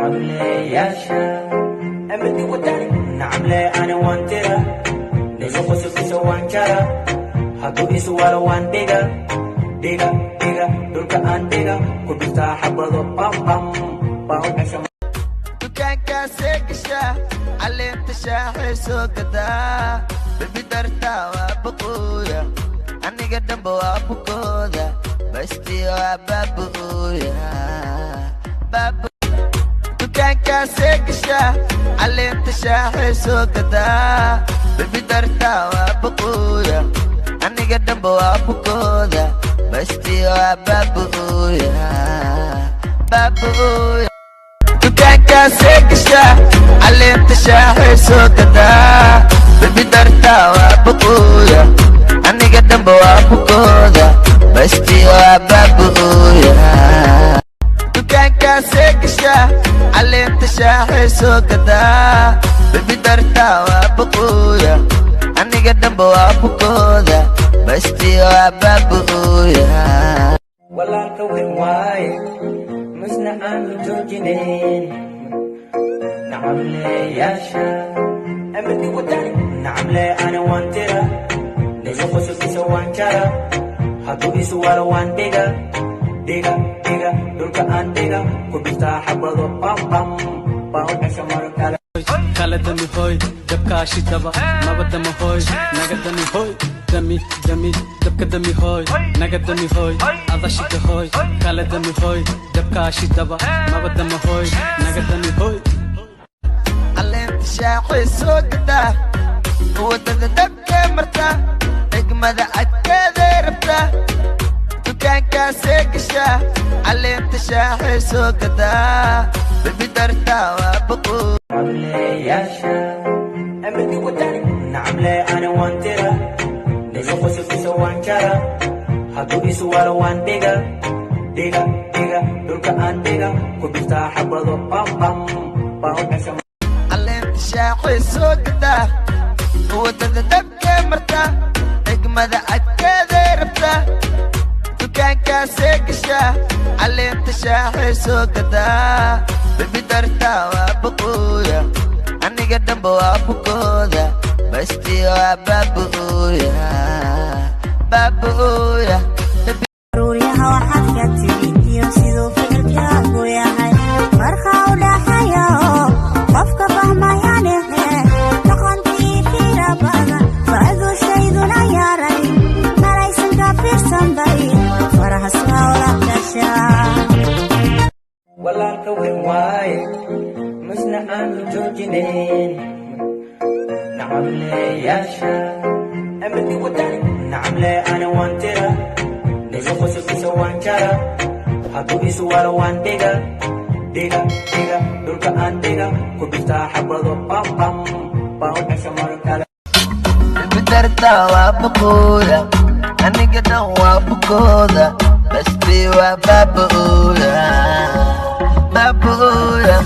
Nacamleyaasha amadi wadani, nacamle ana waan tira, nayso qosolkiisa waan jara, hadduu iswalo waan dhiga dhiga dhiga, dhulka aan dhiga ku dhuftaa xabado bam bam bam. Dukaankaasee gashaa, caleenta shaaxay soo gadaa, baby dartaa waa baqooya, aniga dhanba waa bukooda, bastii waa baabu'ooya. Dukaankaasee gashaa, caleenta shaaxay soo gadaa, baby dartaa waa baqooya, aniga dhanba waa bukooda, bastii waa baabu'ooya, baabu'ooya. Dukaankaasee gashaa, caleenta shaaxay soo gadaa, baby dartaa waa baqooya, aniga dhanba waa bukooda, bastii waa baabu'ooya. Dukaankaasee gashaa, caleenta shaaxay soo gadaa, baby dartaa waa baqooya, aniga dhanba waa bukooda, bastii waa baabu'ooya. Walaalka weyn waaye, misna aanu joojinayn. Nacamleyaasha amadi wadani, nacamle ana waan tira, nayso qosolkiisa waan jara, hadduu iswalo waan dhiga dhiga dhiga, dhulka aan dhiga ku dhuftaa xabado bam bam bam. Dhasha mar kale. Kala dami hoy, dabkaa shidaba maba dami hoy, naga dami hoy, dami dami dabka dami hoy, naga dami hoy, ada shida hoy. Kala dami hoy, dabkaa shidaba maba dami hoy, naga dami hoy. Caleenta shaaxay soo gadaa, wadada dabkee martaa, degmada agteeday rabtaa. Dukaankaasee gashaa, caleenta shaaxay soo gadaa, baby dartaa waa baqoo. Nacamleyaasha amadi wadani, nacamle ana waan tira, nayso qosolkiisa waan jara, hadduu iswalo waan dhiga dhiga dhiga, dhulka aan dhiga ku dhuftaa xabado bam bam bam. Dhasha. Caleenta shaaxay soo gadaa, wadada dabkee martaa, degmada agteeday rabtaa. Dukaankaasee gashaa, caleenta shaaxay soo gadaa, baby dartaa waa baqooya, aniga dhanba waa bukooda, bastii waa baabu'ooya, baabu'ooya. Ruuryaha waxaad ka timid iyo siduu ficilkaagu yahay, farqa u dhaxaya oo qofka fahmayanehe, dhaqantii fiira badan facdu shayduna yaray, malaysan ka fiirsan bay faraha sawla gashaa. Walaalka weyn waaye, misna aanu joojinayn. Nacamleyaasha amadi wadani, nacamle ana waan tira, nayso qosolkiisa waan jara, hadduu iswalo waan dhiga dhiga dhiga, dhulka aan dhiga ku dhuftaa xabado bam bam bam. Dhasha mar kale. Baby dartaa waa baqooya, aniga dhan waa bukooda, bastii waa baaba'ooya, baaba'ooya.